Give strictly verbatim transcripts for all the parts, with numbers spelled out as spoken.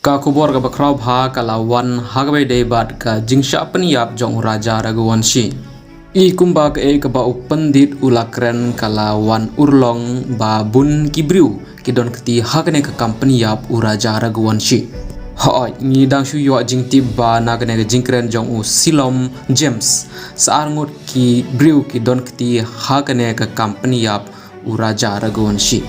Ka khubor kaba khraw bha ka la wan ha kaba ïadei bad ka jingshah pynïap jong u Raja Raghuvanshi. I kumba kaei kaba u pyndit u la kren ka la wan urlong ba bun ki briew ki don kti ha kane ka kam pynïap u Raja Raghuvanshi. Hooid, ngi dang shu ïoh jingtip ba na kane ka jingkren jong u Shillong James, sa arngut ki briew ki don kti ha kane ka kam pynïap u Raja Raghuvanshi.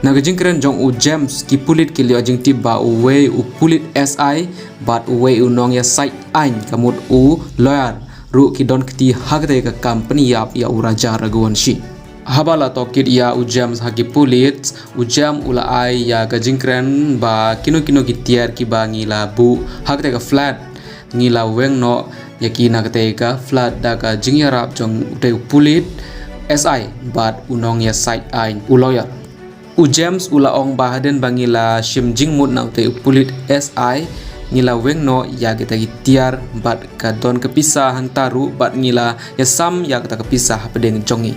Na ka jingkren jong u James, ki pulit ki la ïoh jingtip ba uwei u pulit S I bad uwei u nongïasaid aiñ, ka mut u lawyer ruh, ki don kti ha katei ka kam pynïap ïa u Raja Raghuvanshi. Haba la tohkit ïa u James ha ki pulit, u James u la ai ïa ka jingkren ba kino kino ki tiar kiba ngi la buh ha katei ka flat, ngi la weng noh ïa ki na katei ka flat da ka jingïarap jong utei u pulit S I bad u nongïasaid aiñ u lawyer. U James u la ong ba hadien ba ngi la shim jingmut na utei u pulit S I, ngi la weng noh ïa kita ki tiar bad ka don ka pisa hangta ruh bad ngi la ïasam ïa kata ka pisa hapdeng jong ngi.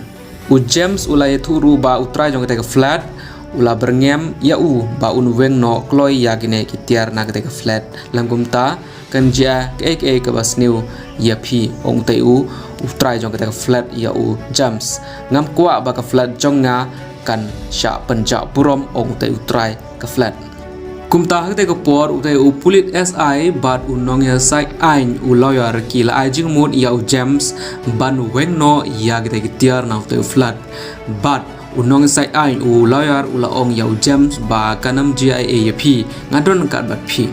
U James u la ïathuh ruh ba u trai jong katei ka flat u la byrngem ïa u ba un weng noh kloi ïa kine ki tiar na katei ka flat. Lym kumta kan jia kaei kaei kaba sniew ïa phi, ong utei u, u trai jong katei ka flat ïa u James. Ngam kwah ba ka flat jong nga kan shah pynjah burom, ong utei u trai ka flat. Kumta ha katei ka por utei u pulit S I bad u nongïasaid aiñ u lawyer ki la ai jingmut ïa u James ban weng noh ïa katei ki tiar na utei u flat. Bad u nongïasaid aiñ u lawyer u la ong ïa u James ba kan ym jia ei ei ïa phi, nga don ryngkat bad phi.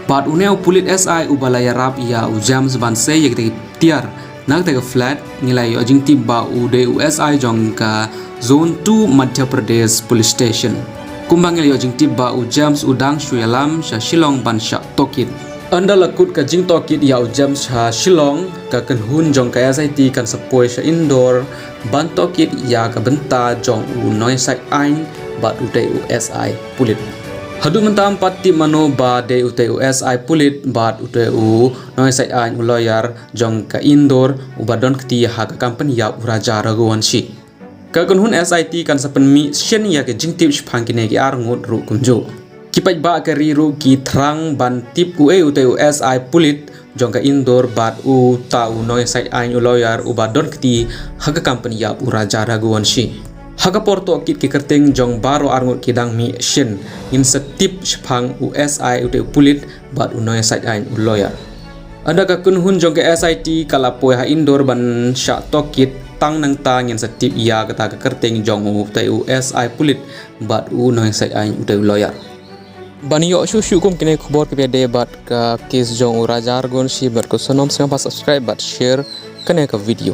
Bad une u pulit S I uba la ïarap ïa u James ban sei ïa katei ki tiar na katei ka flat, ngi la ïoh jingtip ba u dei u S I jong ka Zone two Madhya Pradesh Police Station. Kumba ngi la ïoh jingtip ba u James u dang shu ïalam sha Shillong ban shah tohkit. Ynda la kut ka jingtohkit ïa u James sha Shillong, ka kynhun jong ka S I T kan sa poi sha Indore ban tohkit ïa ka bynta jong u nongïasaid aiñ bad utei u S I pulit. Haduh mynta ym pat tip mano ba dei utei u S I pulit bad utei u nongïasaid aiñ u lawyer jong ka Indore uba don kti ha ka kam pynïap u Raja Raghuvanshi. Ka kynhun S I T kan sa pynmih shen ïa ka jingtip shaphang kine ki arngut ruh kumjuh. Ki paidbah ka ri ruh ki thrang ban tip uei utei u S I pulit jong ka Indore bad uta u nongïasaid aiñ u lawyer uba don kti ha ka kam pynïap u Raja Raghuvanshi. Ha ka por tohkit ki kyrteng jong baroh arngut ki dang mih shen, ngin sa tip shaphang u S I utei u pulit bad u nongïasaid aiñ u lawyer. Ynda ka kynhun jong ka S I T ka la poi ha Indore ban shah tohkit, tang nangta ngin sa tip ïa kata ka kyrteng jong utei u S I pulit bad u nongïasaid aiñ utei u lawyer. Ban ïoh shuh shuh kum kine khubor kiba ïadei bad ka case jong u Raja Raghuvanshi bad ka Sonam, sngewbha subscribe bad share kane ka video.